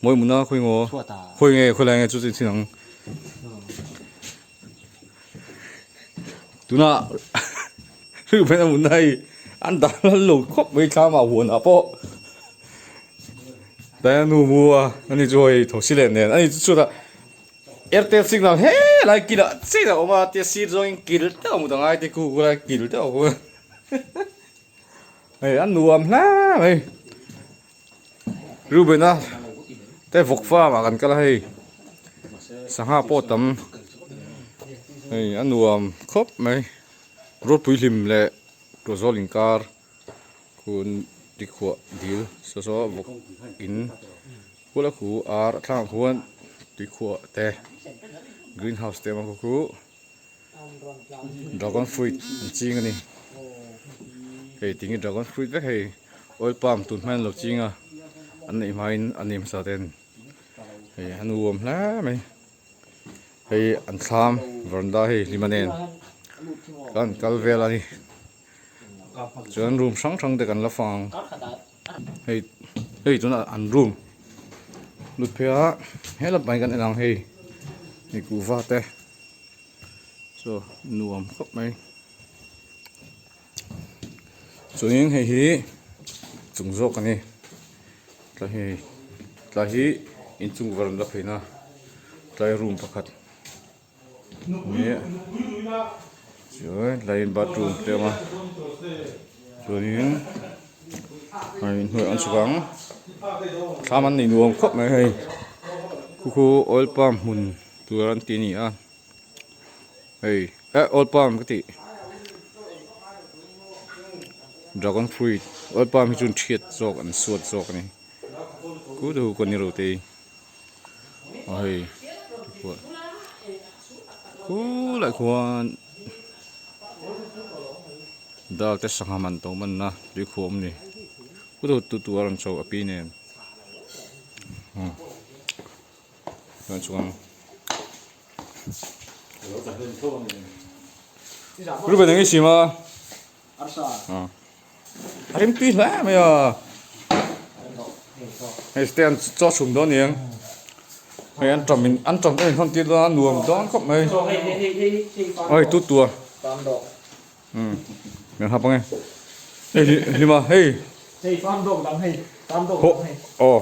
Mawi muna khawi ngaw khawi nge khawi lai nge chu chu ang tuna hriu phena muna hei an dah lal lo khawp mai thlam ah huan ah pawh tlai a nu mu a ani chu hei thosi leh nen ani chu chutah airtel signal helai kil ah chiah a awm a tia sir zawngin kil deuh a hmu ta ngai te khu khu lai kil deuh a hmu hei a nuam hle mai. Reuben-a te vawk farm ah kan kal a hei sangha pawh tam hei a nuam khawp mai rawpui hlim leh tawzawl inkar khun tikhuah dil saw saw vawk in kul a khu ar a thlangah khuan tuikhuah te green house te a awm a khu Dragon fruit an ching a ni hei tinge dragon fruit vek hei oil palm tun hma in an lo ching a an neih hma in an nei hmasa ten hei a nuam hle mai hei an thlam varanda hei hlima nen kan kal vel a ni chuan room hrang hrang te kan la fang hei hei tunah an room lut phei a helai mai kan en ang hei hei kuhva te. Chaw nuam khawp mai chuanin hei hi chung zawk a ni tlai hei tlai hi inchung varanda pheina tlai room pakhat ni chuan tlai bathroom te a awm a chuanin hei inhnuai an chhuk ang thlam an nei nuam khawp mai hei khu khu oil palm hmun. Tur an ti a ni a hei eh oil palm ka tih dragon fruit oil palm hi chuan thiat zawk an suat zawk a ni ku te hu kaw ni ro te hi aw hei khulai khuan dal te sangha man to man na tui khuah awm a ni ku te hu tu tu a rawn chho a pi nen. Chuan Ruben eng i sim a a rim tui hle mai a hei stand chaw chhum dawn aniang hei an ṭam in an ṭam te in hawn tir dawn a nuam dawn khawp mai oi tut tua Kan hap ange. Hei hlima hei. Hei farm dog dang hei. Farm dog dang hei. Aw.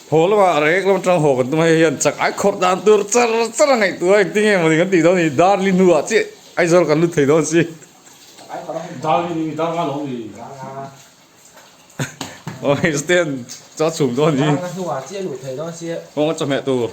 Haw lama rek lam atang haw kan tum hei hian chak ai khawrh dan tur char char a ngaihtuah a engtin nge mawni kan tih dawn ni Darli hnuah chiah Aizawl kan lut thei dawn si. Darli ni dar nga lo ni. Aw hei stand chaw chhum dawn ni. Dar nga hnuah chiah lut thei dawn si. Kawng a chawhmeh tur.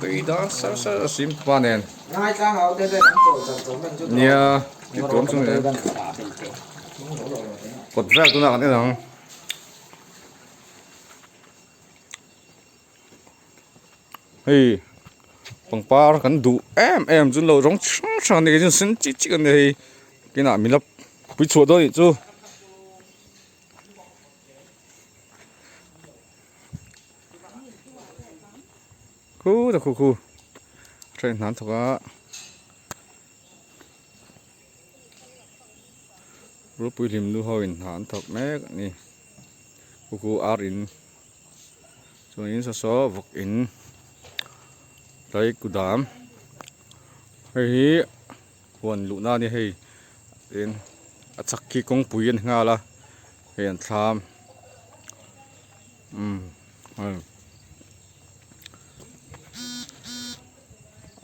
Tui dan sar sar a sim pa nen. Ngai tlang au te te kan chawl chan chawl men chu. Nia ti tuam chung nen. Kawt vel tunah kan en ang. Hei pangpar kan duh em em chu lo rawng chi hrang hrang a ni chu sen chik chik a ni hei kinah min la pui chhuah dawn anih chu. Khu ta khu khu train hnan thawk a rulpui hlim nu ho in hna an thawk mek a ni khu khu ar in chuanin saw saw vawk in tlai kudam hei hi huan luhna a ni hei tin a chak khi kawngpui a ni nghal a hei an thlam umm hei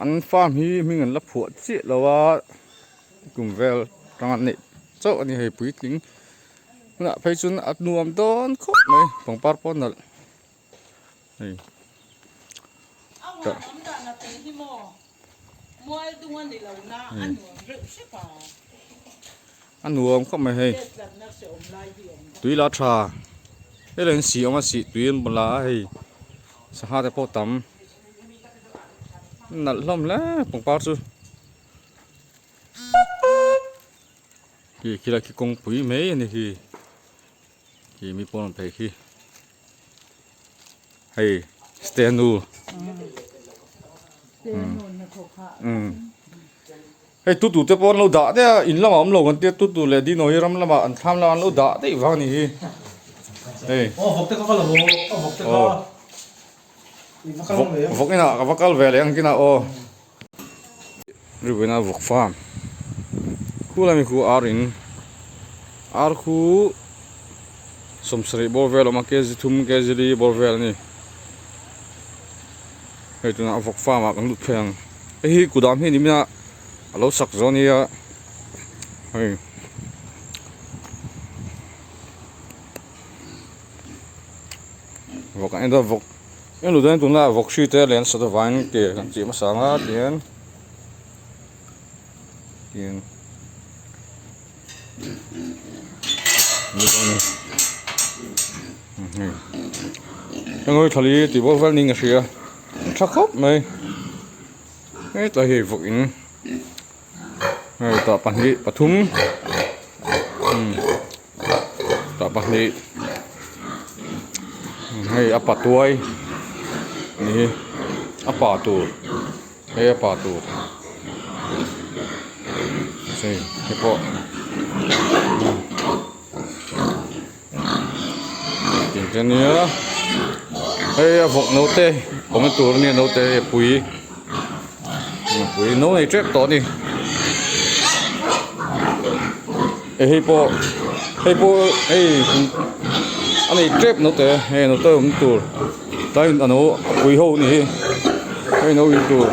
an farm hi hming an la phuah chiah lo a kum vel tang an neih chauh a ni hei puitling hunah phei chuan a nuam dawn khawp mai pangpar pawh a nalh hei a nuam khawp mai hei tui la tha hei lo in sih awm a sih tui an la a hei sangha te pawh tam nalh hlawm hle pangpar chu khi khilai khi kawngpui mai a ni khi khi mi pawn an phei khi. Hei stenu hei tu tu te pawh an lo dah daih a in lamah awm lo kan tia tu tu leh dino hi ram lamah an thlam lamah an lo dah daih vang a ni hi. Hei. Aw vawk te kha ka la haw a vawk te kha. Vawk vawk inah ka va kal ve leh ang kinah aw. Rubena vawk farm khu lami khu ar in ar khu sawmsarih bawr vel a awm a kg thum kg li bawr vel a ni hei tunah vawk farm ah kan lut phei ang hei hi kudam hi ni mai a a lo sak zawh a nia hei. Vawk an en dawn vawk eng lu dawn tunlaiah vawk hri te leh an sat avangin ke kan tih hmasa ang a tihian tihian heng ho hi thali tih bawk vel niin ka hria a tha khawp mai hetlai hi vawk in hei tah pahnih pathum tah pahnih hei a patuai ni hi a pa tur hei a pa tur hei hei pawh tiang te ania hei a vawk naute awmna tur ania naute hei a pui a pui no nei tep tawh a ni eh hei pawh hei pawh hei a nei tep naute hei naute awm tur tlaiin a no a pui ho a ni hi hei no in tur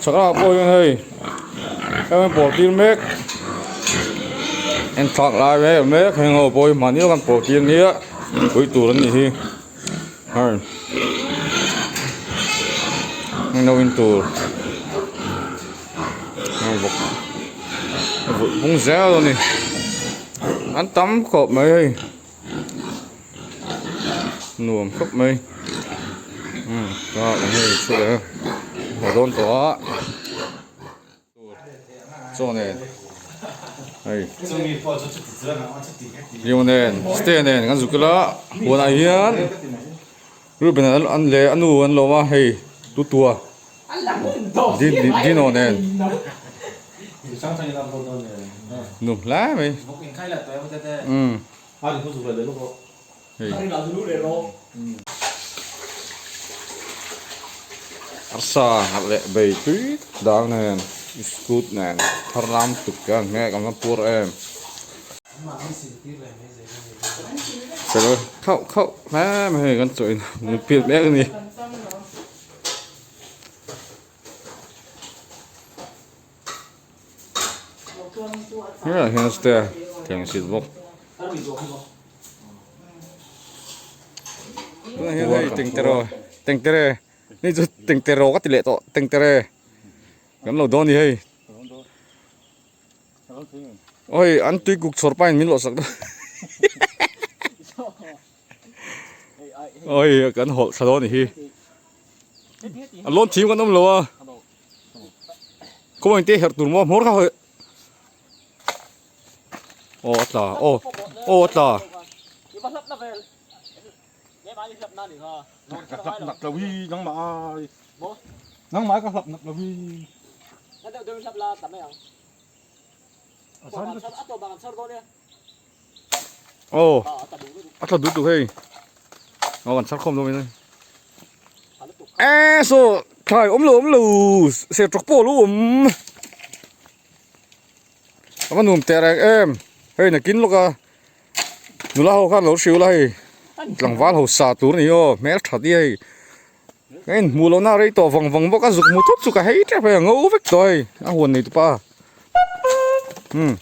chhak lamah pawh hian hei. Heng an pawl tir mek en thlak lai vel mek heng ho pawh hi mahni lawk an pawl tir nia pui tur an nih hi hei heng lo in tur heng bawk a vulh bung zel a ni an tam khawp mai hei nuam khawp mai umm hei chu leh a dawn tawh a. Chaw nen hei Leo nen ste nen kan zuk ila huanah hian Reuben an leh a nu an lawm a hei tutua Dino nen nuam hle mai umm hei. Arsa nghat leh bei tui dang nen biscuit nen thar lam tuk te an hmel kan va pur em. Fel khauh khauh hle mai hei kan chaw in hmu piat mek a ni. Helaiah hian stair thleng sil bawk. Tunah hian hei tengtere tengtere hei chu tengtere ka ti leh tawh tengtere kan lo dawn a ni hei oi an tui kuk chhawr pain min luah sak dawn oi kan hawlh thla dawn a ni hi a lawn thim kan awm lo a khaw engte herh tur maw hmawr kha hawi Aw a tla aw aw a tla. Ka hlap nak lo hi nangmah ai nangmah ka hlap nak lo hi. Aw a tla duh tuk hei aw kan chhar khawm dawn mai e saw thlai awm lo awm lo sertawk pawh lo awm. A va nuam teh reng em hei nakin lawk a nula ho khan lo hriu la hei tlangval ho sa tur a ni aw hmel that hi hei ka inhmuh loh na rei tawh vang vang bawk a zuk hmu thut chu ka hei tep hei a ngo vek tawh hei a huan nei tupa umm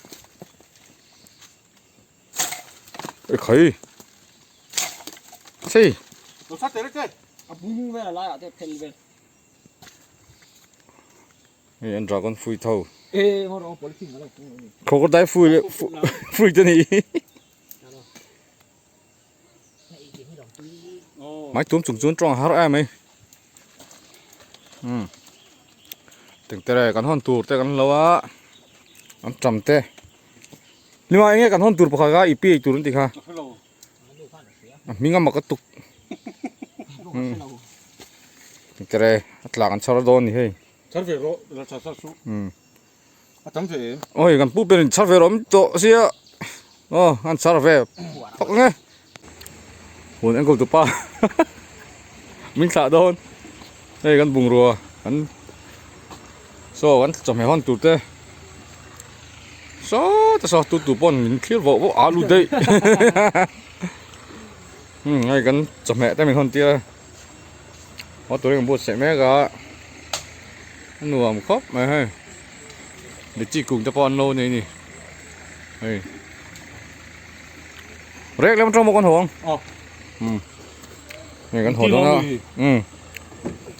ekhai sei. Hei an dragon fruit ho. Crocodile fruit fruit a ni. Mai tum chung chuan tawng a har em mai. Um. Tengtere kan hawn tur te kan lo a. An tam te. Lima enge kan hawn tur pakhat kha i pi ei tur an ti kha. A hming a mak a tuk. Um. Tengtere a tlak an chhar dawn ni hei. Chhar ve rawh la chhar chhar suh. Um. A tam ve em? Oi kan pu ber in chhar ve rawh tawh sia. Aw an char ve phawk ang e. Hun enkawl tu pa min thlah dawn hei kan bungrua kan saw kan chawhmeh hawn tur te saw te saw tu tu pawn min thlir vawh vawh alu daih umm hei kan chawhmeh te min hawn tir a haw turin kan buatsaih mek a a nuam khawp mai hei litchi kung te pawh an lo nei a ni hei. Rek lem atang maw kan haw ang. Aw. Um. Hei kan haw dawn a. Um.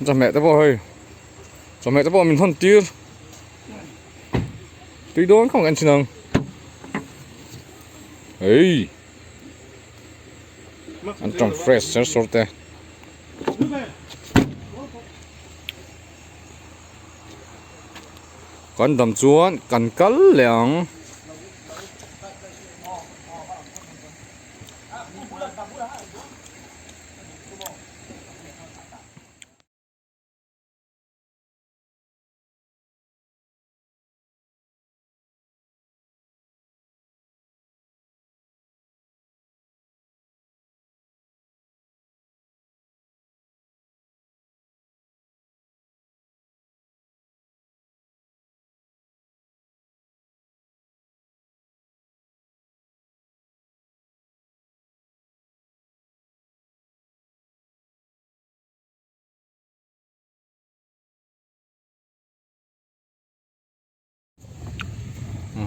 Chawhmeh te pawh hei. Chawhmeh te pawh min hawn tir. Tui dawn khawng en chin ang. Hei. An tang fresh ser sawr te. Kan dam chuan kan kal leh ang.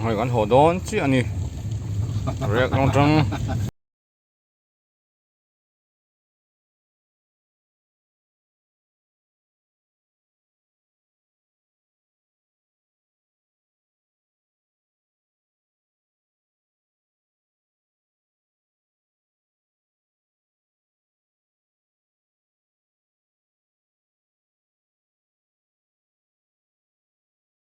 Hei kan haw dawn chiah a ni riak lawng tang.